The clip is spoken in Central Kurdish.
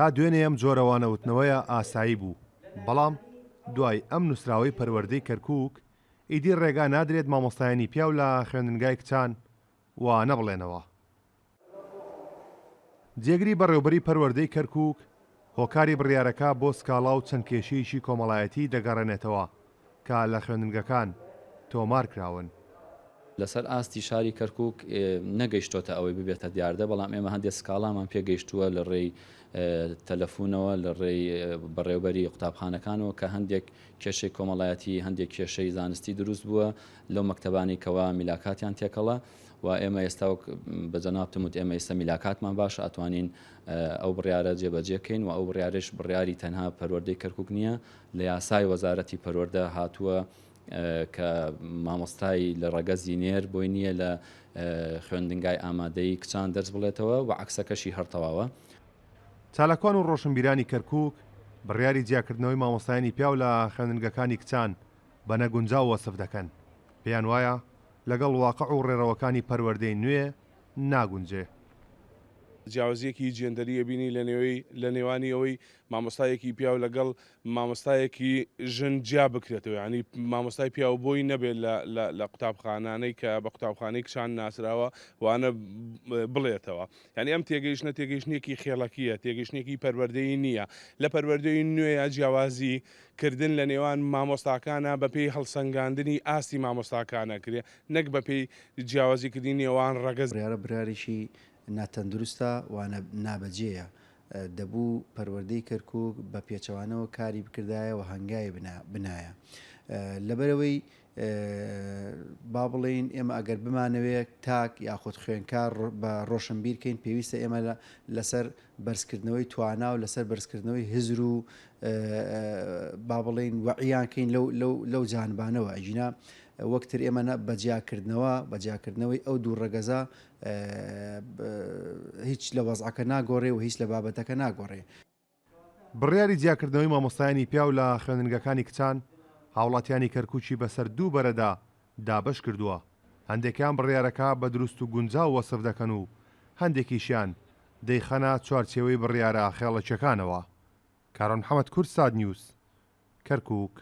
تا دوێنێ ئەم جۆرە وانەوتنەوەیە ئاسایی بوو، بەڵام دوای ئەم نووسراوەی پەروەردەی کەرکووک، ئیدی ڕێگا نادرێت مامۆستایانی پیاو لە خوێندنگای کچان وانە بڵێنەوە. جێگری بەڕێوبەری پەروەردەی کەرکووک هۆکاری بڕیارەکە بۆ سکاڵا و چەند کێشەیەکی کۆمەڵایەتی دەگەڕێنێتەوە کە لە خوێندنگەکان تۆمارکراون. لەسەر ئاستی شاری کەرکووک نەگەیشتۆتە ئەوەی ببێتە دیاردە، بەڵام ئێمە هەندێک سکاڵامان پێگەیشتووە لە ڕێی تەلەفونەوە، لە ڕێی بەڕێوبەری قوتابخانەکانەوە کە هەندێک کێشەی کۆمەڵایەتی، هەندێک کێشەی زانستی دروست بووە لەو مەکتەبانەی کەوا میلاکاتیان تێکەڵە و ئێمە ئێستا وەک بە جەنابتم وت ئێمە ئێستا میلاکاتمان باشە ئەتوانین ئەو بڕیارە جێبەجێ کەین و ئەو بڕیارەش بڕیاری تەنها پەروەردەی کەرکوک نییە لە یاسای وەزارەتی پەروەردە هاتووە کە مامۆستای لە ڕەگەزی نێر بۆی نییە لە خوێندنگای ئامادەیی کچان دەرس بڵێتەوە و عەکسەکەشی هەر تەواوە. چالاکوان و ڕۆشنبیرانی کەرکوک بڕیاری جیاکردنەوەی مامۆستایانی پیاو لە خوێندنگەکانی کچان بە نەگونجاو وەسف دەکەن، پێیان وایە لەگەڵ واقع و ڕێڕەوەکانی پەروەردەی نوێ ناگونجێ. جیاوازییەکی جێندەری ئەبینی لە نێوەی لە نێوانی ئەوەی مامۆستایەکی پیاو لەگەڵ مامۆستایەکی ژن جیا بکرێتەوە یانی مامۆستای پیاو بۆی نەبێت لە لە لە قوتابخانانەی کە بە قوتابخانەی کچان ناسراوە وانە بڵێتەوە یانی ئەم تێگەیشتنە تێگەیشتنێکی خێڵەکییە تێگەیشتنێکی پەروەردەیی نییە لە پەروەردەی نوێیە جیاوازی کردن لە نێوان مامۆستاکانە بەپێی هەڵسەنگاندنی ئاستی مامۆستاکانە کرێ نەک بەپێی جیاوازی کردنی نێوان ڕەگەز. بڕیارە بڕیارێکی ناتەندروستە و نابەجێیە، دەبوو پەروەردەی کەرکوک بە پێچەوانەوە کاری بکردایە و هەنگاوی بنایە. لەبەرئەوەی با بڵێین ئێمە ئەگەر بمانەوێ تاک یاخود خوێنکار بە ڕۆشنبیر کەین پێویستە ئێمە لەسەر بەرزکردنەوەی توانا و لەسەر بەرزکردنەوەی هزر و با بڵێین وەعیان کەین لەو لەو لەو جانبانەوە ئەگینا وەک تر ئێمە بە جیاکردنەوە بە جیاکردنەوەی ئەو دوو ڕەگەزە هیچ لە وەزعەکە ناگۆڕێ و هیچ لە بابەتەکە ناگۆڕێ. بڕیاری جیاکردنەوەی مامۆستایانی پیاو لە خوێندنگەکانی کچان، هاوڵاتیانی کەرکوکی بەسەر دوو بەرەدا دابەش کردووە، هەندێکیان بڕیارەکە بە دروست و گونجاو وەسف دەکەن و هەندێکیشیان دەیخەنە چوارچێوەی بڕیارە خێڵەکیەکانەوە. کاروان محەمەد، کوردسات نیوز، کەرکوک.